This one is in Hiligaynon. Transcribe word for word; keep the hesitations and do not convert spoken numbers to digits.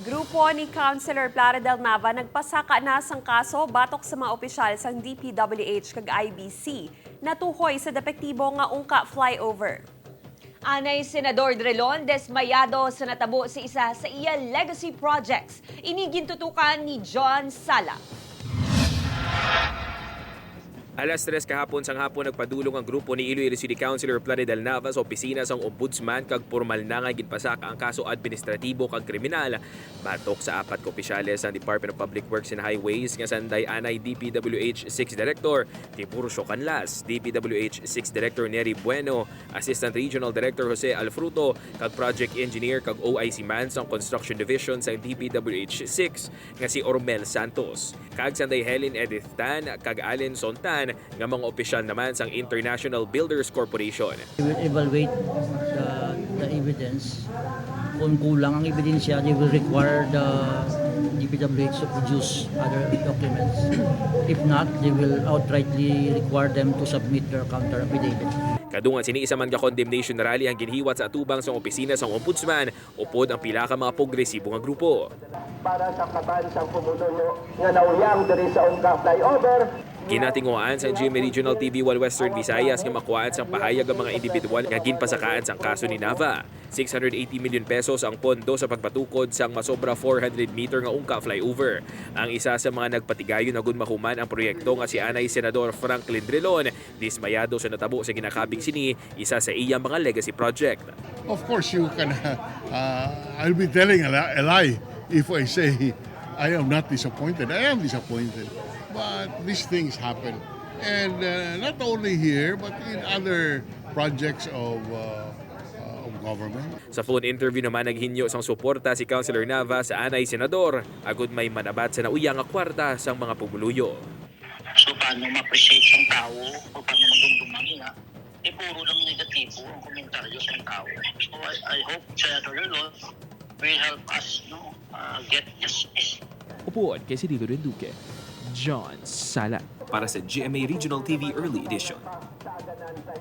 Grupo ni Councilor Plaridel Nava nagpasaka na sang kaso batok sa mga opisyal sang D P W H kag I B C natuhoy sa depektibo nga ungka flyover. Anay Senador Drilon dismayado sa natabo sa isa sa iya legacy projects. Ini gintutukan ni John Sala. Alas tres kahapon sang hapon, nagpadulong ang grupo ni Iloilo City Councilor Plaridel Nava sa opisina sang Ombudsman kag pormal na nga ginpasaka ang kaso administratibo kag kriminal batok sa apat ka opisyales sang Department of Public Works and Highways nga sanday anay D P W H six Director Tiburcio Canlas, D P W H six Director Neri Bueno, Assistant Regional Director Jose Alfruto, kag Project Engineer kag O I C man sang Construction Division sang D P W H six nga si Ormel Santos, kag sanday Helen Edith Tan kag Alenson Tan nga mga opisyal naman sang International Builders Corporation. They will evaluate the, the evidence. Kung kulang ang ebidensya, they will require the D P W H to produce other documents. If not, they will outrightly require them to submit their counter affidavit. Kadungan sini, isa man ka condemnation rally ang ginhiwat sa atubang sang opisina sang Ombudsman upod ang pila ka mga progresibo nga grupo. Para sa kaban sang pumuluyo nga nauyang diri sa ungka flyover. Ginatinguhaan sang G M A Regional T V One Western Visayas nga makuhaan sang pahayag ang mga individual nga ginpasakaan sang kaso ni Nava. Six hundred eighty million pesos ang pondo sa pagpatukod sang masobra four hundred meter nga ungka flyover. Ang isa sa mga nagpatigayon agud mahuman ang proyekto nga si anay Senador Franklin Drilon, dismayado sa natabo sa ginakabig sini isa sa iya mga legacy project. Of course, you can. Uh, I'll be telling a, li- a lie if I say I am not disappointed. I am disappointed. But these things happen. And uh, not only here, but in other projects of, uh, uh, of government. Sa phone interview naman, naghinyo sang suporta si Councilor Nava sa anay Senador agud may manabat sa nauya nga kwarta sang mga pumuluyo. So, paano ma-appreciate sang tawo? O paano magdumduman nga? Eh, puro lang negatibo ang komentaryo sang tawo. So, I, I hope Senator Drilon will help us, no, uh, get justice. Upuon kay si Dito Duque, John Sala. Para sa G M A Regional T V Early Edition.